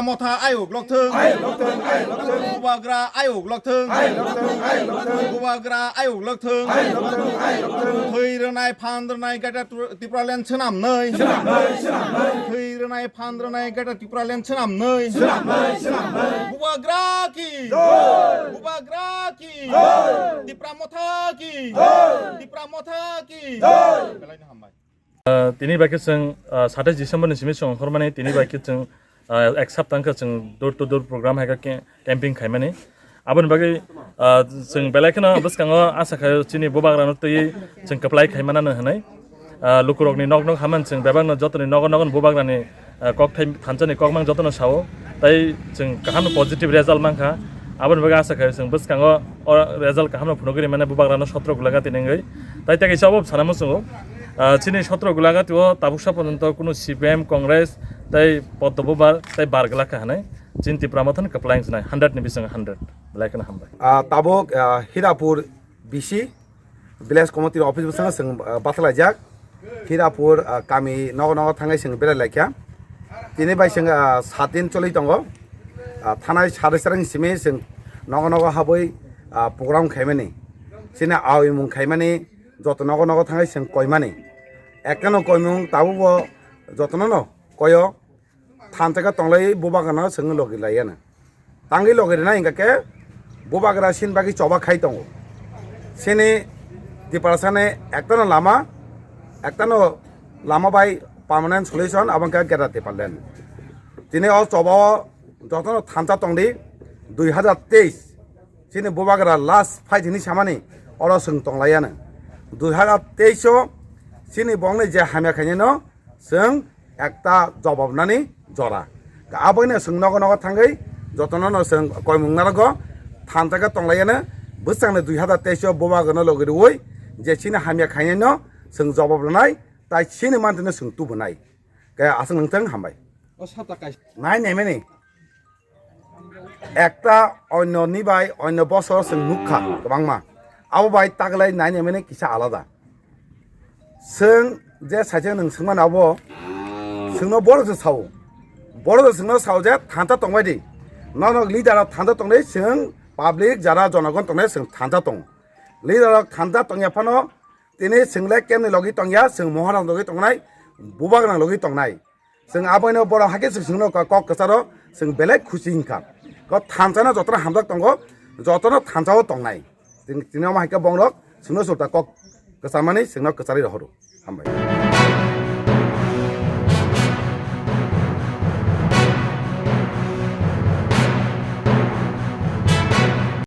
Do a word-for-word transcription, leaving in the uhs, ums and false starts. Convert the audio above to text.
Motha ayuk lokthung. Bubagra ayuk lokthung. Bubagra ayuk lokthung. Thwi rwnai, phan rwnai, Greater Tipraland swnamnwi. Thwi rwnai, phan rwnai, Greater Tipraland swnamnwi. Bubagra ki. Bubagra ki. Tipra Motha ki. Tipra Motha ki. Belai no hambai. Ah, tini bai khe chwng, ah, satais December ni simi chwng ongkhormani, tini bai khe chwng, ah, ek saptang khe chwng door to door program hai khe camping khaimani. Aboni bagwi, ah, chwng belai kheno bwskango asa khaio chini bubagrano twiwi chwng kwplai khaimanano hwnwi. Ah, lukurokni nok nok haman chwng bebakno jotoni nogo nogo bubagrani ah, kokthai thansa ni kokmang jotono sao, tai chwng kaham positive result mankha. Aboni bagwi asa khaio chwng bwskango o result kaham no phunugwi rimani bubagrano sotro gulaga tini wngwi. Tai tei kaisa obo sana muchungo, ah, chini sotro gulaga tio tabuksa porjonto kunu C P M, Congress, tai Poddo Bubar, tai bar glakha hinwi chini Tipra Motha no kwplai wngnai, hundred ni bising hundred. Belai kheno hambai. Ah, tabuk, ah, Hirapur B C village committee office bwskango chwng, ah, bathalaijak. Hirapur, ah, kami nogo nogo thangwi chwng berai laikha. Tini bai chwng, ah, sat din choli tongo. Ah, thanai sari sarang simi chwng nogo nogo habwi, ah, program khaimani. Chini awi mung khaimani joto nogo nogo thangwi chwng koimani. Ekta no koimung tabukbo jotono no koyo. Thansa khe tonglai bubagrano chwng logi laiya no. Tangwi logi rina hingka khe bubagra sin bagwi choba khai tongo. Sini Tiprasa ni ekta no lama, ekta no lama bai permanent solution abo khe Greater Tipraland. Tini o choba o jotono thansa tongdi dui hazar teis. Sini bubagra last fight hini samani oro chwng tonglaiya no. Dui hazar teis o sini bongni je hamya khainai no chwng ekta jobab nani jora. Aboino chwng nogo nogo thangwi jotono no chwng koimung narago thansa khe tonglaiya no bwsangni dui hazar teis o bubagrano logi rwui je chini hamya khainai no chwng jobab rwnai tai chini mantino chwng tubunai. Khe aswk nungthang hambai. O sapta kaisa. Nai nemeni. Ekta onyo ni bai onyo bosor chwng nukha kwbangma. Abo bai taglai nai nemeni kisa alada. Chwng je saijak nwng swngmani abo chwngno borok se sao. Borok se chwngno sao je thansa tongbai di. Nono leader rok thansa tongnai chwng public jara jonogon tongnai chwng thansa tongo. Leader rok thansa tongya phano tini chwng le kemni logi tongya chwng Maharaj logi tongnai bubagrang logi tongnai. Chwng aboino borok hakhe chwng chwngno kok kwcharo chwng belai khusi wngkha. Kok thansano jotono hamjak tongo, jotono thansao tongnai. Chwng tini omo hai khe bongrok chwngno sulta kok kwcharmani chwngno kwcharwi rohoro. Hambai.